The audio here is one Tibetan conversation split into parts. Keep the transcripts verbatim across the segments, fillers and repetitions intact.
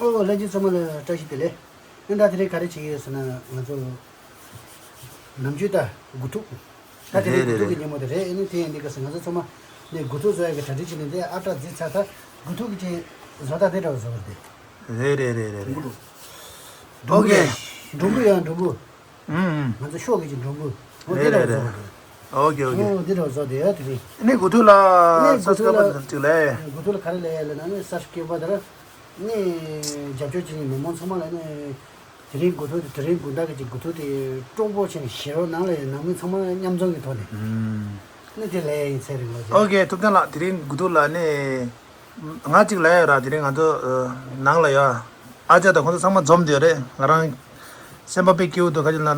ཨོ་ལྷན་རྒྱས་ཚང་མ་ལ་བཀྲ་ཤིས་བདེ་ལེགས། ཨ་ད་དེ་རིང་ག་རེ་བྱེད་ཀྱི་ཡོད་ཟེར་ན་ང་ཚོ་ནམ་རྒྱུན་ད་དགུ་ཐུག་ད་དེ་རིང་རེད་དགུ་ཐུག་རེད་གི་རེད། ཉིན་མོ་དེ་རེད། ཨ་ནི་དེ་ཡིན་དུས་སྐབས་སུ་ང་ཚོ་ཚང་མ་ནས་དགུ་ཐུག་བཟོ་ཡག་གི་གྲ་སྒྲིག་བྱེད་ནས་དེ་ཨ་ཏྲ་རྫི་ཚ་ད་དགུ་ཐུག་གི་ཅིག་བཟོ་ལྟ་དེ་འདྲ་བ་བཟོ་བར་དེ། རེད་རེད་རེད་རེད་རེད། ཨོ་ཀེ། འབྲུམ་བུ་ཡ་འབྲུམ་བུ། ཨུམ་ཨུམ། ང་ཚོ་ཤོག་གི་ཅིག་འབྲུམ་བུ། ཨོ་དེ་རེད་འདྲ་བ་རེད་བཟོ་བར་དེ། ཨོ་ཀེ་ཨོ་ཀེ། ཨོ་དེ་འདྲ་བ་བཟོ་དེ་ཡ་དེ་རེད། ནི་དགུ་ཐུག་ལ་ནི་དགུ་ཐུག་ལ་སར་སྐྱོད་པ་ཅིག་ལས། དགུ་ཐུག་ལ་ག་རེ་ལས་ཡ་ལ་ན་ནི་སར་སྐྱོད་པ་དེ་ར། ནི་རྒྱབ་སྐྱོར་བྱེད་མཁན་མི་མང་ཚང་མ་ལ་ནི་དེ་རིང་དགུ་ཐུག་དེ་དེ་རིང་དགུན་ཟླ་གི་ཅིག་དགུ་ཐུག་དེ་སྤྲོ་པོ་བྱས་ནས་བཞེས་རོགས་གནང་ལ་ཡ་ནང་མི་ཚང་མ་མཉམ་འཛོམས་ཀྱི་ཐོག་ནས། ཨུམ། ནི་དེ་ལས་ཡ་ཡིན་ཚེ་རིང་ལོ་ཅན། ཨོ་ཀེ། ཐུབ་བསྟན་ལགས་དེ་རིང་དགུ་ཐུག་ལ་ནི། ང་གཅིག་ལ་ཡ་ར་དེ་རིང་ང་ཚོ་ནང་ལ་ཡ་ཨ་ཅག་དང་ཁོང་ཚོ་ཚང་མ་འཛོམས་བསྡད་ཡོད་རེད། ང་རང་སེམས་པ་དཔེ་སྐྱིད་པོ་འདུག་ག་ཅི་ལབ་ན་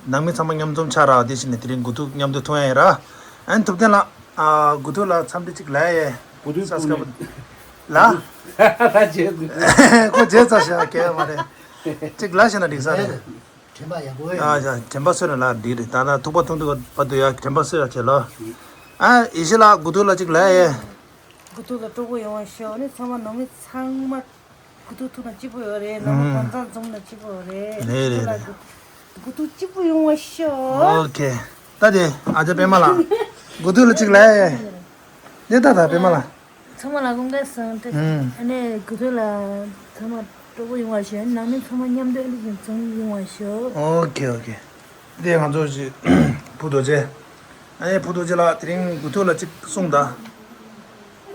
ནང་མི་ཚང་མ་མཉམ་འཛོམས་ཆགས་ར་དེ་བཞིན་ནས་དེ་རིང་དགུ་ཐུག་མཉམ་དུ་ཐུག་ཡ་ཡིན་ར། ཨན་ཐུབ་བསྟན་ལགས། ཨ་དགུ་ཐུག་ལ་འཚམས་འདྲི་གཅིག་ལ་ཡ། དགུ་ཐུག་ས་སྐབས་ལ། ད་བརྗེད་དགོས། ཁོ་བརྗེད་ཚར་ཤག་གས་མ་རེད། གཅིག་ལ་ཤེས་ན་འགྲིག་ས་རེད། དྲན་པ་ཡག་པོ་ཡོད། ཨ་ཡ་དྲན་པ་གསོས་ན་ལ་འགྲིག་རེད། ད་ལྟ་ཐུག་པ་ཐུག་འདུག་བར་དུ་ཡ་དྲན་པ་གསོས་ཡ་བྱེད་ལོ། ཨ་ཡེ་ཤེས་ལགས་དགུ་ཐུག་ལ་གཅིག་ལ་ཡ། དགུ་ཐུག་ལ་སྤྲོ་པོ་ཡོང་བ་ཤོག་ནི་ཚང་མ་ནང་མི་ཚང་མ་དགུ་ཐུག་ཐུག་ན་སྐྱིད་པོ་ཡོད་རེད། ནང་མི་ཨུམ། གང་ཚང་འཛོམས་ན་སྐྱིད་པོ་ཡོད་རེད། རེད་རེད་རེད། དགུ་ཐུག་སྐྱིད་པོ་ཡོང་བ་ཤོག་ཨོ་ཀེ། ད་དེ་ཨ་ཅག་པད་མ་ལགས། དགུ་ཐུག་ལ་གཅིག་ལ་ཡ། དེ་ད་ད་པད་མ་ལགས། ཚང་མ་ལ་དགོངས་དག་གསུངས་ཏེ། ཨུམ། ཨ་ནི་དགུ་ཐུག་ལ་ཚང་མ་སྤྲོ་པོ་ཡོང་བ་ཤོག་ནང་མི་ཚང་མ་མཉམ་དུ་ཨ་ནི་བཞིན་འཛོམས་ཡོང་བ་ཤོག་ཨོ་ཀེ་ཨོ་ཀེ། དེ་ང་ཚོ་ཅིག་བུ་རྡོ་རྗེ། ཨ་ནི་བུ་རྡོ་རྗེ་ལགས་དེ་རིང་དགུ་ཐུག་ལ་གཅིག་གསུངས་དང་།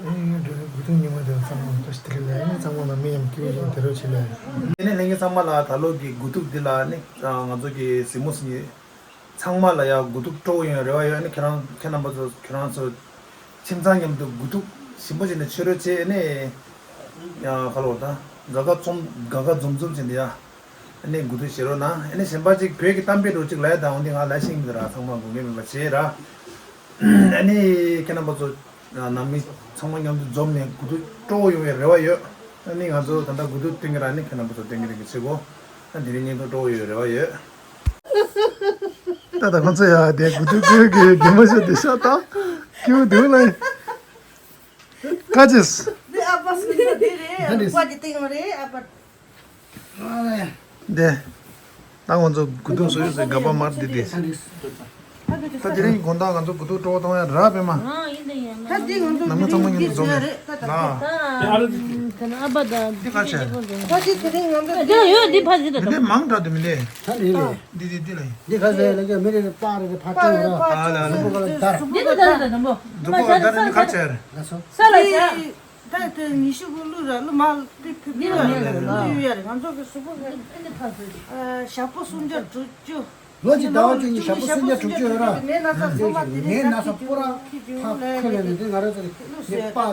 ཨེ་ཡོད་འགྲོ་དགུ་ཐུག་ཉི་མ་དེ་ཚང་མ་ཏོ་ཞིག་དེ་རིང་ལ་ཨ་ནི་ཚང་མ་ལ་མི་ཡང་སྐྱིད་པོ་ཡིན་དེ་རོ་ཆེ་ལ། ཨ་ནི་ལྷན་རྒྱས་ཚང་མ་ལ་ད་ལོ་གི་དགུ་ཐུག་འདི་ལ་ཨ་ནི་ང་ཚོ་གི་གཟིགས་མོ་གཟིགས་མཁན་ཚང་མ་ལ་ཡང་དགུ་ཐུག་སྤྲོ་པོ་ཡོང་རེ་བ་ཡོད། ཨ་ནི་ཁྱེད་རང་ཁྱེད་རྣམ་པ་ཚོ་ཁྱེད་རང་ཚོ་ཁྱིམ་ཚང་མཉམ་དུ་དགུ་ཐུག་ཞིམ་པོ་བྱས་ནས་མཆོད་རོགས་བྱས། ཨ་ནི་ཡང་ཁ་ལོ་ད་དགའ་དགའ་འཛོམས་དགའ་དགའ་འཛོམས་འཛོམས་བྱས་ནས་ཡ། ཨ་ནི་དགུ་ཐུག་བཞེས་རོགས་གནང་། ཨ་ནི་གཞན་པ་ཅིག་བོད་ཀྱི་གཏམ་དཔེ་འདྲ་ཅིག་ལབ་ཡ་དང་འོན་ཏེ་ང་ལབ་ཤེས་ཀྱི་མི་འདུག་ར། ཚང་མ་དགོངས་འགལ་མེད་པ་བྱས་ར། ཨ་ནི་ཁྱེད་རྣམ་པ་ཚོ་ནང་མི་ཚང་མ་མཉམ་དུ་འཛོམས་ནས་དགུ་ཐུག་སྤྲོ་པོ་ཡོང་བའི་རེ་བ་ཡོད། ཨ་ནི་ང་ཚོ་ད་ལྟ་དགུ་ཐུག་སྟོན་གྱི་ར། ཨ་ནི་ཁྱེད་རྣམ་པ་ཚོ་སྟོན་གྱི་རེད་གི་ཆེ་གོ་ཨ་དེ་རིང་བརྙན་ཐུང་སྤྲོ་པོ་ཡོང་བའི་རེ་བ་ཡོད། ད་ད་ཁོང་ཚོ་ཡ་དེ་དགུ་ཐུག་དགོས་གི་དགོས་མ་ཤོད་དེ་ཤ་སྟག་སྐྱིད་པོ་འདུག་ལ། ཁ་ཅིག་འདི་ཨ་ཕ་སུ་ཡ་འདི་རེད། ཨ་ཕ་གི་སྟེང་རེད། ཨ་ཕ། འདི། ད་ང་ཚོ་དགུ་ཐུག་སུ་ཡོད་ཟེར་ག་པ་མར་འདི་འདི། ད་དེ་རིང་དགོང་དག་ང་ཚོ་དགུ་ཐུག་སྤྲོ་པོ་གཏོང་ཡ་ར་པད་མ། ནང་མི་ཚང་མ་མཉམ་དུ་འཛོམས་ནས་ལ། ཨ་ཕ་ད། འདི་ག་ཆེ། ད་དེ་ཡོད་འདི་ཕ་ཟི་ད། མི་འདི་མང་དྲགས་འདུག་མི་འདི། ད་རེད་རེད། འདི་འདི་འདི་ལ་ཡིན། འདི་ག་ཟེར་ལ་གི་མི་རེ་རེ་པ་རེ་རེ་ཕ་ཏྲ་ར། ཨ་ལ་ཨ་ལ། གཟུགས་པོ་ག་ལ་དར། འདི་ད་ད་ད་ད་འདི་མོ། གཟུགས་པོ་ག་ལ་དར་ནི་ག་ཆེ་རེད། ལ་སོ། ས་ལ་ཆ། ད་དེ་ཉི་ཤུ་གུ་ལུ་ར་ལུ་མ་དེ་ཕེབས་ལུ་ར་ལུ་ཡོད་ཡ་རེད། ང་ཚོ་གི་གཟུགས་པོ་གི་ཞག་པོ་སུམ་བརྒྱ་དྲུག་ཅུ། ལོ་གཅིག་ཟླ་བ་བཅུ་གཉིས་ཞག་པོ་སུམ་བརྒྱ་དྲུག་ཅུ་ཡོད་ར། ནད་ན་ཚ་ཚང་མ་དེ་རིང་ནད་ན་ཚ་སྤུ་ར་ཕ་ཁོ་ལས་ནས་དེ་ང་རང་ཚོ་ནད་པ་དེ་ར།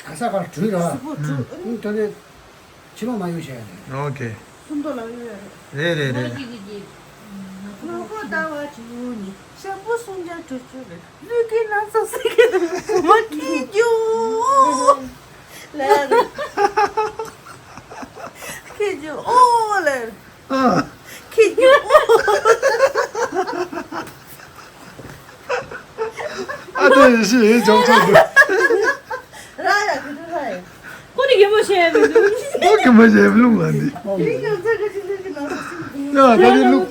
ག་ས་གར་བྲོས་ར། གཟུགས་པོ་དྲུག་ཨུ་ནི་དེ་ནས། ཕྱི་ལོགས་མ་གཡུག་བྱས་ཡ་རེད། ཨོ་ཀེ། སུམ་མདོ་ལ་གཡུག་ཡ་རེད། རེད་རེད་རེད། ལོ་འཁོར་ཟླ་བ་བཅུ་གཉིས་ཞག་པོ་སུམ་བརྒྱ་དྲུག་ཅུ་རེད། ལུས་ཀྱི་ན་ཚ་སེ་གི་དུ་མ་ཁྱི་རྒྱུ་ལ་རེད། ཁྱི་རྒྱུ་ཨོ་ལ་རེད། ཨ། ཁྱི་རྒྱུ་ཨོ། ཨ་ད་ཡེ་ཤེས་ཡེ་ཅོག་ཅོག་འདུག་ར་ཡ་གི་དུ་ར་ཡ། ཁོ་ནི་གད་མོ་བྱས་མི་འདུག་ཁོ་གད་མོ་བྱས་མི་རླུང་ལ་འདི། དེ་རིང་ང་ཚོ་ག་ཅི་ལུས་ཀྱི་ན་ཚ་སེ་གི་དུ་མ། ཡ་ད་འདི་རླུང་།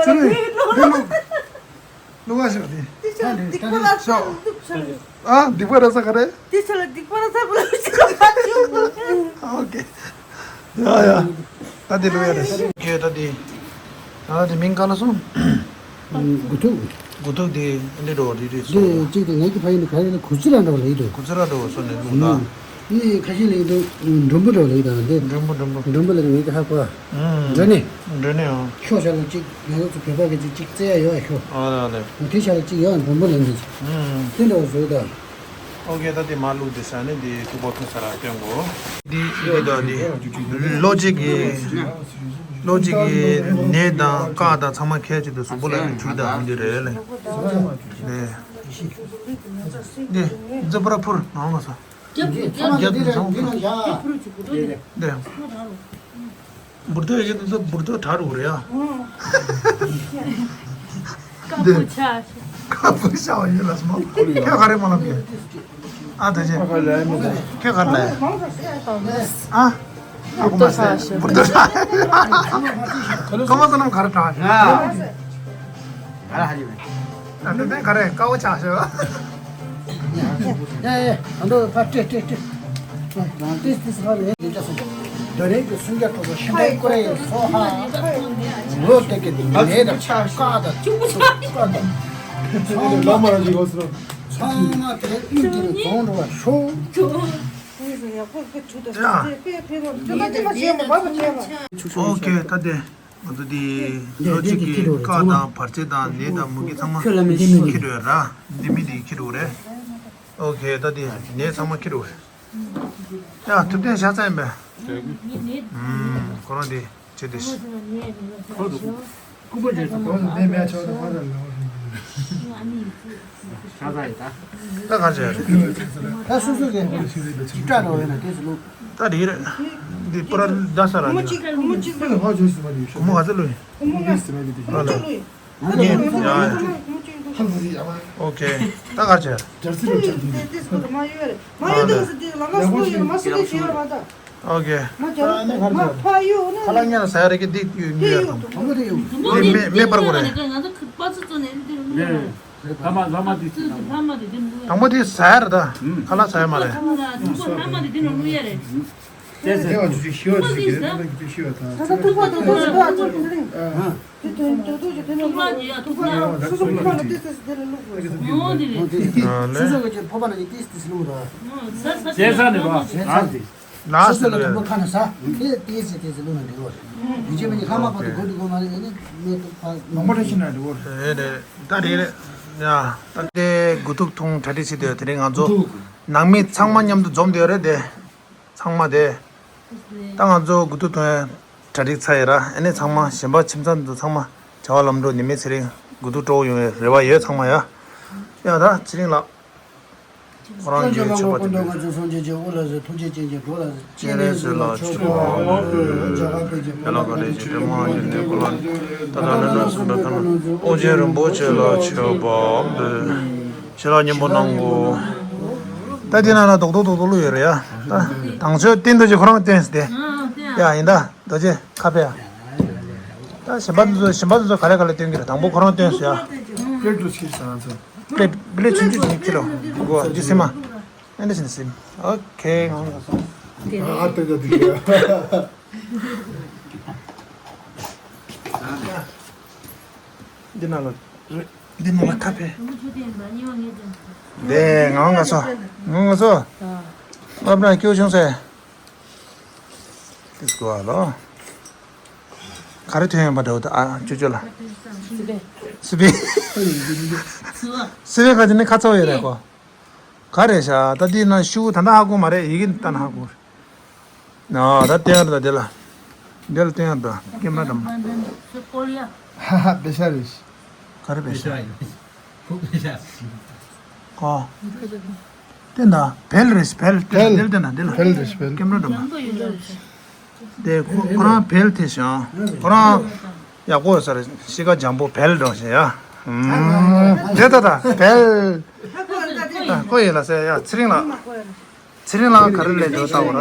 ཚེ་རིང་འདི་རླུང་། རླུང་བ་ཤོག་འདི། དེ་ཆ་ལ་སྡིག་པ་ར་ས་ལུག་ཆ་ལུག་ཨ་སྡིག་པ་ར་ས་ག་རེ། དེ་ཆ་ལ་སྡིག་པ་ར་ས་པ་ལུག་ཆ་ལུག་ཨོ་ཀེ། ཡ་ཡ། ད་འདི་ལུག་ཡ་རེད། ཨོ་ཀེ་ད་འདི། ད་འདི་མིང་ག་ལ་སོང་། དགུ་ཐུག་དགུ་ཐུག་འདི་འདི་འགྲོ་བ་རེད་རེད་སོ། འདི་གཅིག་དེ་ངེད་ཀྱི་ཕ་ཡུལ་ནས་ག་རེ་ལ་གུ་ཙི་ར་འདྲ་བ་ལ་ཡིན་འདུག་གུ་ཙི་ར་འདྲ་བ་སོ་ནས་ལུག་ད། འདི་ཁ་ཤས་ལ་ཡིན་འདུག་མགྲོན་པོ་འདྲ་བ་ལ་ཡིན་འདུག་འདི། མགྲོན་པོ་མགྲོན་པོ། མགྲོན་པོ་ལ་ངེད་ཀྱི་ཧ་གོ། འདྲ་ནས། འདྲ་ནས་ཨང་། ཤོག་བྱ་ལ་གཅིག་ང་ཚོ་བོད་པ་གི་གཅིག་གཅིག་རྩེ་ཡ་ཡོད་ཤོག་ཨ་ལ་ལ། དེ་བྱ་ལ་གཅིག་ཡོད་མགྲོན་པོ་ལ་འདི། དེ་འདྲ་བ་བཟོས་ད། ཨོ་ཀེ་ད་དེ་མ་ལུག་དེ་ས་ནི་དེ་ཐུག་པ་ཐུག་ས་ར་སྟོན་གོ། དེ་དེ་ད་དེ་ལོ་གཅིག་གི་ལོ་གཅིག་གི་ནད་དང་རྐང་དང་ཚང་མ་ཁྱེར་གཅིག་ཏུ་གཟུགས་པོ་ལ་ནི་འཁྲུད་དང་འདི་རེད་ལེ། དེ་དེ་ཛ་པུ་ར་ཕུར་ནང་ལ་ས། རྒྱབ་ཀྱི་རྒྱབ་ཀྱི་ཚང་མ་འདི་རེད། འདི་ལ་ཡ། དེ་འབུར་ཐོད་ཡོད་ཀྱི་འདུག་འབུར་ཐོད་གྲག་རུ་རེད་ཡ། ཀ་པུ་ཆ། ཀ་པུ་ཤ་བ་ཡིན་ལ་སྨོ། ཁྱོད་ག་རེ་མ་ལབ་ཀྱི། ཨ་ད་ཅེ། ཁྱོད་ག་རེ་ལབ་ཡ། ཨ། ཨ་ཁུ་མ་སེ། བུར་དོ་ཤ། ཁོ་མ་སོ་ནམ་ག་རེ་དྲག་ཤོག་ག་རེ་ཧ་ལས་མེད། ད་དེ་ག་རེ་དཀའ་བོ་ཆགས་ཤོག་ཡ་ཡ་ཨ་འདོ་ཕ་ཏྲེ་ཏྲེ་ཏྲེ། ཏིས་ཏིས་ཧ་ལས་ཡིན་ཅག་སོང་། དོ་རེ་གི་སུན་རྒྱ་ཁྲོ་སོ་ཤིན་ཏའི་ཀོ་རེ་སོ་ཧ། ལོ་དེ་གི་ནེ་དང་ཆ་ཀ་དང་ཆུ་ཀ་དང་ཚང་མ་ཚང་མ་དེ་ཨིན་དེ་ནི་གདོང་འགྲོ་བ་ཤོག་ཨོ་ཁེ། ད་དེ་ང་ཚོ་དེ་ལོ་གཅིག་གི་ཀ་དང་བར་ཆད་དང་ནད་དང་མུ་གེ་ཚང་མ་ཁྱེར་འགྲོ་ཡ་ར། འདི་མི་དེ་ཁྱེར་འགྲོ་རེད། ཨོ་ཁེ། ད་དེ་ནད་ཚང་མ་ཁྱེར་འགྲོ་རེད། ཡ་ཐུབ་བསྟན་ཤ་ཚ་ཡིན་པས། ཁོ་རང་དེ་བྱེད་དེ། ཁོ་ཚོ་སྐུ་པར་བྱས་སོང་། ཁོ་ཚོ་ནད་མེད་ཆོག་ད་ཁོ་ཚོ་ལ། ཤ་ཚ་ཡིན་ད། ད་ག་བྱས། ད་སོ་སོ་གི་ཅི་སྐྲ་འགྲོ་བས་ན་དེ་ཚོ་ལུག་ད་རེད་རེད། འདི་པུ་ར་ད་ས་ར་འདི་ལ། སྒོར་མོ་ག་ཚོད་ལོས་ཡིན། ཨོ་ཁེ། ད་ག་བྱས། ཨོ་ཁེ། ཁ་ལག་ཉལ་ཟ་ཡ་རེད་ཀྱི་འདི་ཡོད་ངེས་ཡོད་དང་། མེ་པར་གོ་རེད། ང་ཚོ་ཁ་པར་ཚོ་ནས་འདི་རུ་ལྷ་མ་ལྷ་མ་དེ་ཚོ་ལྷ་མ་དེ་འདི་ལུ་དང་པོ་དེ་ཟ་ཡ་རེད་ད། ཁ་ལག་ཟ་ཡ་མ་རེད། ཁ་ལག་དང་པོ་ལྷ་མ་དེ་འདི་ལུ་ལུ་ཡ་རེད། དེ་ཟེར་བ་ཅུ་ཅུ་ཤི་བ་ཞིག་གི་རེད། ད་ཅུ་ཤི་བ་དང་། ད་ཐུག་པ་དང་དེ་ཟེར་བ་ཅུ་ཅུ་རེད། དེ་དོན་དོན་དུ་ཅུ་དེ་ནས་ཐུག་པ་ཡ་ཐུག་པ་སོ་སོ་ཁ་ལ་དེ་ཟེར་དེ་ལ་ལུག་དགོས། ཨོ་དེ་རེད། སོ་སོ་གི་ཕོ་པ་ལ་ནི་དེ་ཟེར་དེ་ཟེར་ལུག་ར། ཟ་ཟ་ཟ་ཟ་ནི་ར་ཟ་དེ། ལ་སོ་སོ་ལ་དང་པོ་ཁ་ནས་ཟ། དེ་དེ་ཟེར་དེ་ཟེར་ལུགས་ན་འགྲིག་གོ། ཡིན་གཅིག་མིན་གཅིག་ལྷག་མ་པ་དེ་དགོས་འདུག་གོ་མ་རེད། ཡིན་ནི་མེད་དུ་ཕ། མང་པོ་རེ་ཤི་ན་འགྲིག་གོ། རེད་རེད། ད་རེད་རེད། ཡ་ད་དེ་དགུ་ཐུག་འཐུང་གྲ་སྒྲིག་བྱེད་དུས་དེ་རིང་ང་ཚོ་ནང་མི་ཚང་མ་མཉམ་དུ་འཛོམས་བསྡད་ཡོད་རེད་དེ། ཚང་མ་དེ། ད་ང་ཚོ་དགུ་ཐུག་འཐུང་ཡ་གྲ་སྒྲིག་ཚར་ཡོད་ར། ཨ་ནི་ཚང་མ་གཞན་པ་ཁྱིམ་ཚང་དེ་ཚོ་ཚང་མ་བྱ་བ་ལམ་འགྲོ་ནི་མེད། ཚེ་རིང་དགུ་ཐུག་སྤྲོ་བོ་ཡོང་བའི་རེ་བ་ཡོད་ཚང་མ་ཡ། ཡ་ད་ཚེ་རིང་ལགས། ཁོ་རང་གི་མཆོད་པ་དེ་འདྲ། སྤྱན་རས་གཟིགས་ལ་མཆོད་པ། ཡ་ལ་ག་རེ་ཞིག་དྲི་མ་ཡོད་ནས་ཁོ་ལ་ད་ལྟ་ལྷ་འདྲེ་གསུམ་པའི་ཁ་ན་ཨོ་རྒྱན་རིན་པོ་ཆེ་ལ་མཆོད་པ་འབུལ། ཞལ་ལག་མཉེས་པོ་གནང་གོ། ད་དེ་ན་ན་རྡོག་རྡོག་རྡོག་རྡོག་བླུགས་ཡོད་རེད་ཡ། ད་དང་ཆོས་བསྟན་རྡོ་རྗེ་ཁོ་རང་བསྟན་ཟེར་ཏེ། ཡ་ཡིན་ད་རྡོ་རྗེ་ཁ་ཕེ་ཡ། ད་གཞན་པ་ཚོ་གཞན་པ་ཚོ་ག་ལེ་ག་ལེ་བསྟན་གི་རེད། དང་པོ་ཁོ་རང་བསྟན་ཟེར་ཡ། པེ་ཏྲུ་ཁྱེར་སོང་ང་ཚོ། པེ་པེ་ལེ་ཆུང་ཆུང་ཞིག་ཁྱེར་རོ། གོ་འདི་སིམ་མ། ཨེ་འདི་ཞིག་སིམ། ཨོ་ཁེ། ང་ང་སོང་། ཨ་ཏེ་ཏེ་ཏེ། འདི་ན་ལ་རེད། འདི་ན་ལ་ཁ་ཕེ། དེ་ང་ང་སོང་། ང་ང་སོང་། ཨ་བྲ་སྐྱོ་བྱུང་ཟེར། ཏིས་གོ་ཨ་ལོ། ག་རེ་ཐོན་ཡོང་པ་འདྲ་བོ་ད་ཨ་ཅོ་ཅོ་ལ། སི་པན། སི་པན། སི་པན་ག་ཅི་ནི་ཁ་ཚ་བོ་ཡོད་རེད་གོ། ག་རེ་ཤ་ད་འདི་ན་ཤུ་ད་ད་ཧ་གོ་མ་རེད། ཡི་གེ་ད་ན་ཧ་གོ། ན་ད་བསྟན་ཡ་ད་འདི་ལ། འདི་ལ་བསྟན་ཡ་ད་ཀེམ་ར་དམ། ཧ་ཧ་པེ་ཤ་རེད། ག་རེ་པེ་ཤ། ཁོ་པེ་ཤ། ཁོ། བསྟན་ད་བེལ་རེད། བེལ་བེལ། འདི་ལ་བསྟན་ད་འདི་ལ། བེལ་རེད་བེལ། ཀེམ་ར་དམ། དེ་ཁོ་ཁོ་རང་བེལ་ཐེ་ཤང་། ཁོ་རང་ཡག་པོ་ཡོད་ས་རེད། གཤིས་ཀ་འཇམ་པོ་བེལ་འགྲོ་ཤེས་ཡ། ཨུམ། དེ་ད་ད་བེལ། ཨ་ཁོ་ཡིན་ལ་ཟེར་ཡ། ཚེ་རིང་ལགས། ཚེ་རིང་ལགས་ག་རེ་ལས་འགྲོ་ལྟ་བ་ར།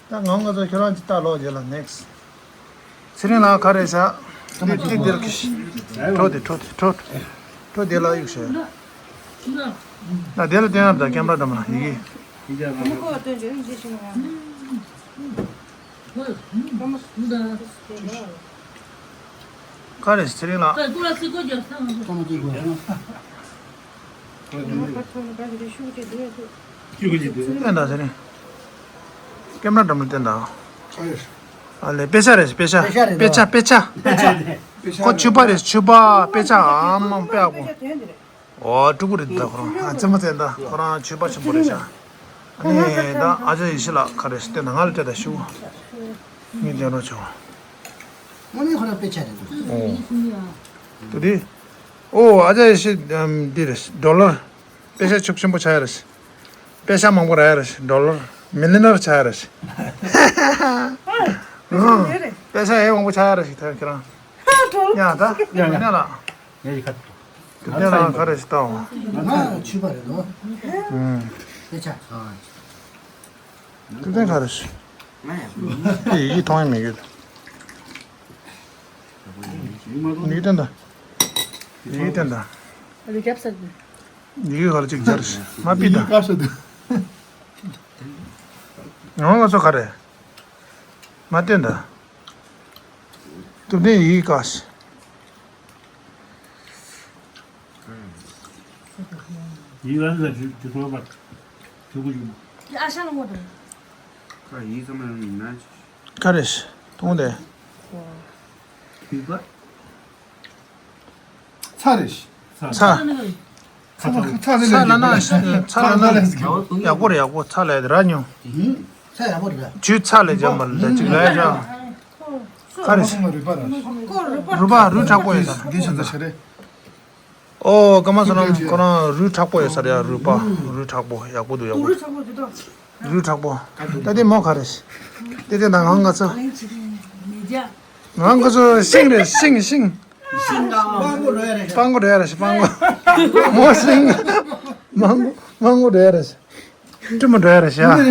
ད་ང་ང་ཚོ་ཁྱོད་རང་ཅིག་ལྟ་ལོག་རྗེས་ལ་ནེགས། ཚེ་རིང་ལགས་ག་རེ་བྱ། འདི་འདི་འདིར་འགྲོ་དེ་འགྲོ་དེ་འགྲོ། འགྲོ་དེ་ལ་གཡུག་ཤོག་ད་དེ་ལ་བསྟན་ཡ་ད་ཀེམ་ར་འགྲམ་ལ་ཡི་གེ། ག་རེ་ཚེ་རིང་ལགས། བསྟན་དང་ཚེ་རིང་། ཀེམ་ར་འགྲམ་ལ་བསྟན་དང་། ཨ་ལེ་པེ་ཤ་རེད་པེ་ཤ། པེ་ཤ་རེད་པེ་ཤ་པེ་ཤ། པེ་ཤ། ཁོ་ཆུ་པ་རེད་ཆུ་པ། པེ་ཤ་ཨ་མ་པེ་ཨ་ཁོ། ཨོ་ཀྲུ་གུ་རེད་ད་ཁོ་རང་ཨ་ཙེ་མ་ཙེ་ད་ཁོ་རང་ཆོས་པ་ཆེན་པོ་རེད་ཤག་ཨ་ནི་ད་ཨ་ཅག་ཡེ་ཤེས་ལགས་ག་རེ་བསྟན་ན་ང་ལ་སྤྲད་ད་ཤུ། ངས་འདྲ་རོགས་བྱུང་། དངོས་གནས་ཁོ་རང་དཔེ་ཆ་རེད་འདུག་ཨོ། དེ་དེ། ཨོ་ཨ་ཅག་ཡེ་ཤེས་འདི་རེད་ཌོ་ལར། དཔེ་ཆ་ཤུགས་ཆེན་པོ་ཆགས་ཡ་རེད། དཔེ་ཆ་མང་པོ་རག་ཡ་རེད་ཌོ་ལར། མི་ལི་ནར་ཆགས་ཡ་རེད། དཔེ་ཆ་ཡང་མང་པོ་ཆགས་ཡ་རེད་ད་ཁྱེད་རང་། ཡ་ད་ཡ་ཡ་ལ། ངས་ཁ་ཐུག་དེ་ལ་ག་རེ་ཞིག་བཏང་བ། ང་ཆུ་པ་རེད་དོ། ཨུམ། དེ་ཆ། དེ་ལྟར་ག་རེ་ཞིག་ཡིག་མཐོང་ཡ་མེད་གི། ཡིག་སྟོན་དང་། ཡིག་སྟོན་དང་། ཡིག་ག་ལ་ཅིག་སྦྱར་ཞིག་མ་ཕིད་དང་། ཡིག་ཀ་ཤོད་དང་། ང་ང་ཚོ་ག་རེ། མ་སྟོན་དང་། སྟོབས་ལྡན་ཡིག་ཀ་ཤོད། ཡིན་ལ་ལ་དུས་དུས་ཚོད་པ་དུས་ཀུ་ཡིན། ཨ་ཤ་ལ་ངོ་དང་། ཁ་ཡིན་ཙམ་ཡང་ན། ཁ་རེ་ཤི་ཐུང་དེ། ཡིན་པ། ཚ་རེ་ཤི། ཚ། ཚ་ཚ་ཚ་ཚ་ཚ་ལ་ན་ཚ་ལ་ན་ཡག་པོ་རེད། ཡག་པོ་ཚ་ལ་ར་ཉོ། ཚ་ཡག་པོ་རེད། ཇུས་ཚ་ལ་འཇམ་པ་ལ་ཅིག་ལ་ཡ། ཁ་རེ་ཤི། རུས་པ་རུས་མཁྲེགས་པོ་ཡོད་ས། འདི་བྱས་ད་ཤ་རེད། ཨོ་ཀརྨ་བསོད་ནམས་ཁོ་རང་རུས་མཁྲེགས་པོ་ཡོད་ས་རེད། རུས་པ་རུས་མཁྲེགས་པོ་ཡག་པོ་འདུག་ཡག་པོ་འདུག་རུས་མཁྲེགས་པོ། ད་དེ་མོ་ག་རེ་ཤི། དེ་དེ་ན་ང་ང་ཚོ། ང་ང་ཚོ་ཤིང་རེད། ཤིང་ཤིང་། སྤང་གོ་རེད་རེད་ཤི། སྤང་གོ། མོ་ཤིང་། མང་གོ་མང་གོ་རེད་རེད་ཤི། སྤྲིན་མོ་འགྲོ་ཡ་རེད་ཤག་ཨུམ།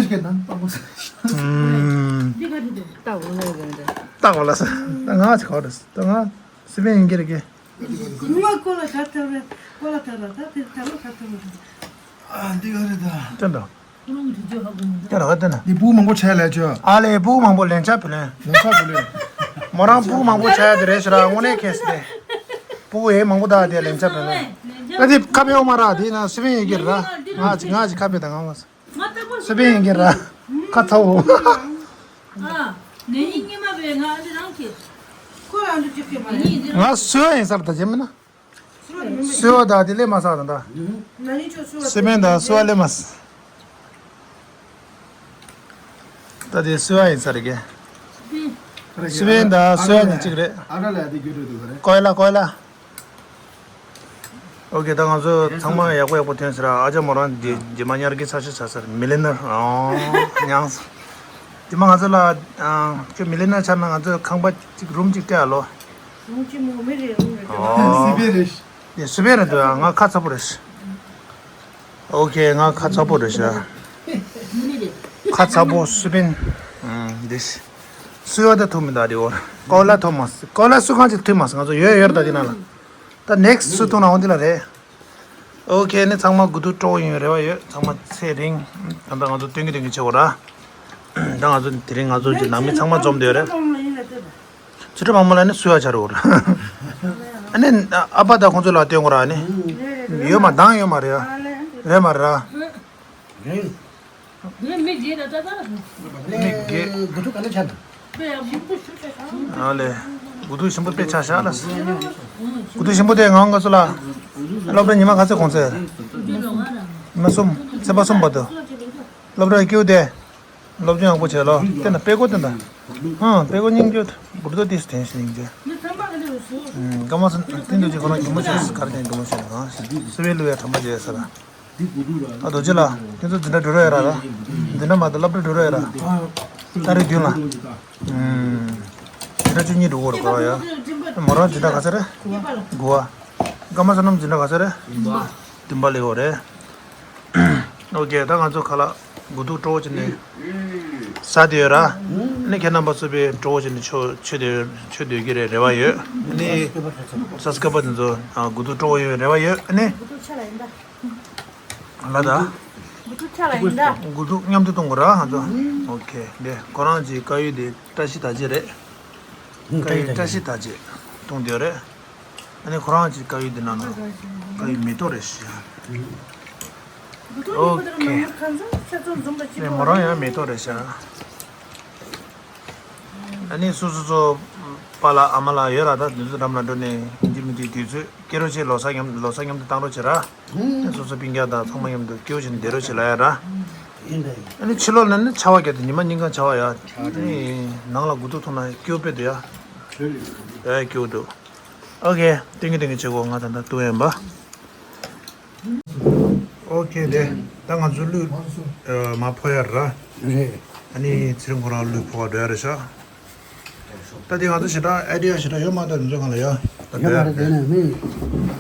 ཏག་ལ་ས། ད་ང་ཅི་གོ་རེད། ད་ང་སི་པན་ཡིན་གྱི་རེད་གི། ཨ་འདི་ག་རེད་ད། ཏན་ཏོ། ཏན་ར་ཏན་ན། འདི་བུ་མང་པོ་བྱས་ལས་ཅོ། ཨ་ལས་བུ་མང་པོ་ལན་ཆགས་བུ་ལེན། ལན་ཆགས་བུ་ལེན། མོ་རང་བུ་མང་པོ་བྱས་ཡ་དེ་རེད་ཤི་ར། དངོས་གནས་ཁེ་སི་དེ། བུ་ཡེ་མང་པོ་ད་དེ་ལན་ཆགས་བུ་ལེན། ད་དེ་ཁ་བེའུ་མ་ར་དེ་ན་སི་པན་ཡིན་གྱི་ར། ང་ཅི་ང་ཅི་ཁ་བེ་ད་ང་ང་ས། སི་པན་ཡིན་གྱི་ར། ཁ་ཚ་བོ། ཨ། ནས་ཡིན་ཉི་མ་བས་ང་ཨ་འདི་རང་གི། ཁོ་རང་འདི་གཅིག་གི་མ་ཡིན། ང་སུ་ཡིན་ས་ལ་ད་ཇེ་མི་ན། སུ་བ་ད་དེ་ལས་མ་ས་ད་ད། སི་པན་ད་སུ་བ་ལས་མ་ས། ད་དེ་སུ་བ་ཡིན་ས་རེད་གི། སི་པན་ད་སུ་བ་ནི་གཅིག་རེད། ཨ་ར་ལ་དེ་རྒྱུ་འགྲོ་འདུག་ག་རེད། ཀོ་ལ་ཀོ་ལ། ཨོ་ཀེ། ད་ང་ཚོ་ཚང་མ་ཡག་པོ་ཡག་པོ་ཐོན་ཟེར། ཨ་ཅག་མོ་རང་རྗེས་རྗེས་མ་ཉར་གི་ཚ་ཤ་ཚ་ཟེར། མི་ལི་ནར། ཨོ་མྱངས་སོང་། རྗེས་མ་ང་ཚོ་ལ་ཨ་ཁྱོད་མི་ལི་ནར་ཆགས་ན་ང་ཚོ་ཁང་པ་གཅིག་རུམ་གཅིག་སྤྲད་ཨ་ལོ། རུམ་གཅིག་མོ་མི་རེད། རུམ་རེད། ཨོ་སི་པན་རེད། ཡ་སི་པན་རེད་འདུག་ང་ཁ་ཚ་པོ་རེད། ཨོ་ཀེ། ང་ཁ་ཚ་པོ་རེད་ཤག་ཁ་ཚ་པོ་སི་པན། ཨ་འདི་སུ་བ་ད་ཐུག་མི་འདུག་དེ་འོ། ཀོ་ལ་ཐུག་མ་སོང་། ཀོ་ལ་སུ་གང་ཅིག་ཐུག་མ་སོང་། ང་ཚོ་ཡོད་ཡོད་རེད་ད་དེ་ནང་ལ། ད་ནེག་སི་སུ་ཐུག་ན་འོ་འདི་ལ་རེད། ཨོ་ཀེ། ནི་ཚང་མ་དགུ་ཐུག་སྤྲོ་བོ་ཡོང་རེ་བ་ཡོད། ཚང་མ་ཚེ་རིང་། ད་ལྟ་ང་ཚོ་སྟོན་གི་སྟོན་གི་བྱེད་འོ་ར། ད་ང་ཚོ་དེ་རིང་ང་ཚོ་གི་ནང་མི་ཚང་མ་འཛོམས་བསྡད་ཡོད་རེད། ཚུལ་ཁྲིམས་དམག་མི་ལ་ནི་སུ་ཡ་ཆ་རུ་འོ་ར། ཨ་ནི་ཨ་ཕ་ད་ཁོང་ཚོ་ལ་སྟོན་འོ་ར། ཨ་ནི་ཡོད་མ་འདང་ཡོད་མ་རེད་ཡ། རེད་མ་རེད་ར། རེད། མི་བརྒྱད་ད་ད་ད། མི་བརྒྱད། དགུ་ཐུག་ག་ལེ་ཆགས་འདུག་ཨ་ལེ། དགུ་ཐུག་ཞིམ་པོ་དཔེ་ཆགས་ཤག་ལ། དགུ་ཐུག་ཞིམ་པོ་དེ་ང་ང་ཚོ་ལ། སློབ་གྲྭ་ཉི་མ་ག་ཚོད་གོང་ཚད། ཉི་མ་གསུམ། ཚེས་པ་གསུམ་བར་དུ། སློབ་གྲྭ་སྐྱིད་པོ་དེ། སློབ་སྦྱོང་ཡག་པོ་བྱས་ལོ། དེ་ན་དཔེ་གོ་དེ་འདྲ། ཧང་དཔེ་གོ་སྙིང་རྗེ། འབུར་དོ་དེ་དྲན་ཞིང་སྙིང་རྗེ། ཀརྨ་སེང་བསྟན་རྡོ་རྗེ་ཁོ་རང་སྒྱུ་མ་བྱས་ག་རེ་དེ་སྒྱུ་མ་བྱས་ནས་གང་ཞིག་སེ་བའི་ཀླུ་ཡ་དམ་པ་བྱས་ས་ལ། ཨ་རྡོ་རྗེ་ལགས། ཁྱེད་ཚོ་འཛིན་གྲྭ་འགྲོ་རོགས་ཡ་ར་ར། འཛིན་གྲྭ་མ་གཏོགས་སློབ་གྲྭ་འགྲོ་རོགས་ཡ་ར། ཏ་རིག་བདུན་ལ། ཨུམ། འཛིན་གྲྭ་བཅུ་གཉིས་འགྲོ་གི་རེད་གོ་ཡ། མོ་རང་འཛིན་གྲྭ་ག་ཚོད་རེད། དགུ་པ། ཀརྨ་བསོད་ནམས་འཛིན་གྲྭ་ག་ཚོད་རེད། བདུན་པ་སླེབས་ཡོད་རེད། ཨོ་ཀེ། ད་ང་ཚོ་ཁ་ལག་དགུ་ཐུག་སྤྲོ་བོ་བྱས་ནས་ཟ་བསྡད་ཡོད་ར། ཨ་ནི་ཁྱེད་རྣམ་པ་ཚོ་དཔེ་སྤྲོ་བོ་བྱས་ནས་མཆོད་མཆོད་བསྡད་མཆོད་སྡོད་ཀྱི་རེད། རེ་བ་ཡོད། ཨ་ནི་སབ་སི་ཀ་རའེ་བར་དེ་ཚོ་དགུ་ཐུག་སྤྲོ་བོ་ཡོད་རེ་བ་ཡོད། ཨ་ནི། ལ་ད། དགུ་ཐུག་ཆ་ལ་ཡིན་ད། དགུ་ཐུག་མཉམ་དུ་གཏོང་དགོས་ར་ང་ཚོ། ཨོ་ཀེ། འདི་ཁོ་རང་གི་དཀར་ཡོལ་དེ་བཀྲ་ཤིས་དར་རྒྱས་རེད། དཀར་ཡོལ་བཀྲ་ཤིས་དར་རྒྱས་གཏོང་བསྡད་ཡོད་རེད། ཨ་ནི་ཁོ་རང་གི་དཀར་ཡོལ་དེ་ནང་ན་དཀར་ཡོལ་མེ་ཏོག་རེད་ཤག་ཨོ་ཀེ། ཨ་ནི་མོ་རང་ཡང་མེ་ཏོག་རེད་ཤག་ཨ་ནི་སོ་སོ་སོ་པཱ་ལགས་ཨ་མ་ལགས་ཡོད་ར། ད་དེ་ཚོ་འགྲམ་ལ་འགྲོ་ནས་ཡིན་གཅིག་མིན་གཅིག་དུས་ཚོད་སྐྱེལ་རོགས་བྱེད། ལོ་གསར་མཉམ་ལོ་གསར་མཉམ་དུ་བཏང་རོགས་བྱེད་ར། ཨ་ནི་སོ་སོ་སྤུན་ཀྱག་དང་ཚང་མ་མཉམ་དུ་སྐྱིད་པོ་བྱས་ནས་བསྡད་རོགས་བྱེད་ལབ་ཡ་ར། ཨ་ནི་ཕྱི་ལོགས་ལ་ནི་ཆར་པ་བརྒྱབ་སྟེ་ཉི་མ་སྙིང་ག་ཆར་པ་ཡ། ཨ་ནི་ནང་ལ་དགུ་ཐུག་འཐུང་ན་སྐྱིད་པོ་དཔེ་འདུག་ཡ། ཡ་སྐྱིད་པོ་འདུག་ཨོ་ཀེ། སྟོན་གྱི་སྟོན་གྱི་བྱེད་དགོས། ང་ད་ལྟ་ལྟོ་ཡིན་པ། ཨོ་ཀེ། དེ་ད་ང་ཚོ་གླུད་མར་ཕོ་ཡ་ར། རེད། ཨ་ནི་ཚེ་རིང་ཁོ་རང་གླུད་ཕོ་བ་འགྲོ་ཡ་རེད་ཤག་ད་དེ་ང་ཚོ་ཞེ་དྲག་ཨའི་ཌི་ཡ་ཞེ་དྲག་ཡོད་མ་གཏོགས་འདི་ཚོ་གང་ལ་ཡ། ད་ཡོད་མ་རེད། དེ་ནས་མི་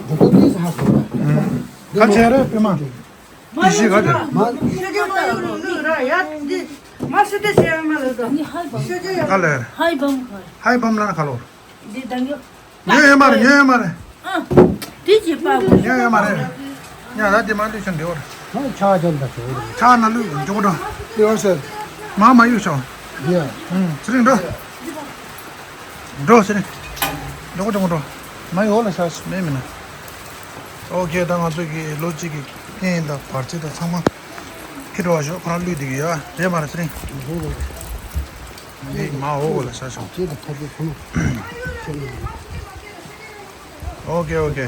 འགྲོ་སྟངས་ཧ་གོ་བ། ཁ་ཆེ་རེད་པད་མ། དེ་ཤི་ག་དེ། མ་ཤི་ག་མ་ཡོང་ལུག་ར་ཡ་འདི། མ་སུ་དེ་ཤེས་མ་ལ་དོ། ནི་ཧའི་བམ། ཤེས་ཀྱི་ཡོད། ཧའི་བམ་ཧའི་བམ་ཁ། ཧའི་བམ་ལ་ཁ་ལོ། འདི་དང་ཡོ། ཉོ་ཡོད་མ་རེད། ཉོ་ཡོད་མ་རེད། ཨ། དེ་ཅི་པ་གོ། ཉོ་ཡོད་མ་རེད། ཉ་ད་དེ་མ་ལུས་ཆོ་འདི་བར། ཧ་ཆ་ཅན་ད་ཆོ། ཆ་ན་ལུས་འཇོག་འགྲོ། དེ་བར་ཟེར། མ་མ་ཡུ་ཆོ། ཡ། ཧུམ་ཚེ་རིང་འགྲོ། འགྲོ་ཚེ་རིང་། འགྲོ་འགྲོ་འགྲོ། མ་ཡོ་ལ་ཤ་མེ་མི་ན། ཨོ་ཁེ། ད་ང་ཚོ་གི་ལོ་གཅིག་གི་ཕན་ཡིན་ད་བར་ཆད་ད་ཚང་མ་ཁྱེར་བ་ཞོག་ཁོ་རང་ལུས་འདི་གི་ཡ་རེད་མ་རེད་ཚེ་རིང་། འདི་མ་འོ་གོ་ལ་ཤ་ཤོག་ཨོ་ཁེ་ཨོ་ཁེ།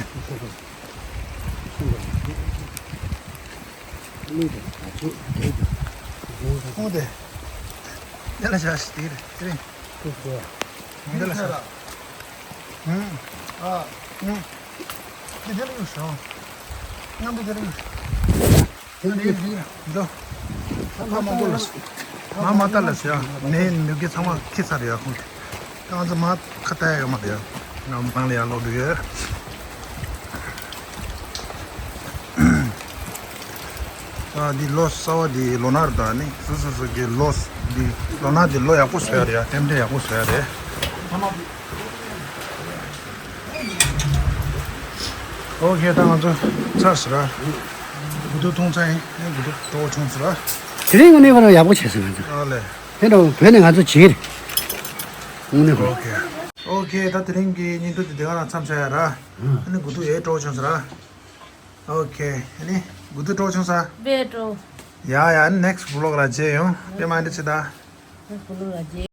ཁོང་དེ། དེ་ལ་ཤ་ཤི་དེ་རེད་ཚེ་རིང་། འདི་ལ་ཤ། ཨ། ཨ། འདི་དེ་ལ་ཡོད་ཤོག་མཉམ་དུ་དེ་ལ་ཡོད། དེ་ལ་ཡོད་དེ་ལ་འགྲོ། ཁ་མང་པོ་ལ་སོ། མ་མ་ལྟ་ལ་སོ་ཡ། ནས་མི་གི་ཚང་མ་ཁྱི་ཚར་ཡ་ཁོང་། ང་ཚོ་མ་ཁ་ལྟ་ཡ་ཡོད་མ་རེད་ཡ། ང་མང་ལ་ཡ་ལོག་འགྲོ་ཡོད། ཨ་འདི་ལོ་གསར་བ་འདི་ལོ་ན་རེད་ད་ནི་སོ་སོ་སོ་གི་ལོ་འདི་ལོ་ན་འདི་ལོ་ཡག་པོ་བཟོ་ཡ་རེད་ཡ། རྟེན་འབྲེལ་ཡག་པོ་བཟོ་ཡ་རེད། ཨོ་ཁེ། ད་ང་ཚོ་ཚར་སོང་ར། དགུ་ཐུག་འཐུང་ཚར་ཡིན། ཨེ་དགུ་ཐུག་སྤྲོ་བོ་བྱུང་སོང་ར། དེ་རིང་དངོས་གནས་ཁོ་རང་ཡག་པོ་བྱས་སོང་ང་ཚོ། ཨ་ལེ། དེ་འདྲ་བོད་ནས་ང་ཚོ་བྱེད་རེད། དངོས་གནས་ཁོ། ཨོ་ཁེ། ཨོ་ཁེ། ད་དེ་རིང་གི་བརྙན་ཐུང་དེ་དེ་ག་རང་མཚམས་བཞག་ཡ་ར། ཨ་ནི་དགུ་ཐུག་ཡས་སྤྲོ་བོ་བྱུང་སོང་ར། ཨོ་ཁེ། ཨ་ནི་དགུ་ཐུག་སྤྲོ་བོ་བྱུང་སོང་། བེ་སྤྲོ། ཡ་ཡ། ཨ་ནི་next vlog ལ་མཇལ་ཡོང་། དཔེ་མ་འདྲི་ཆེ་ད། next vlog ལ་མཇལ།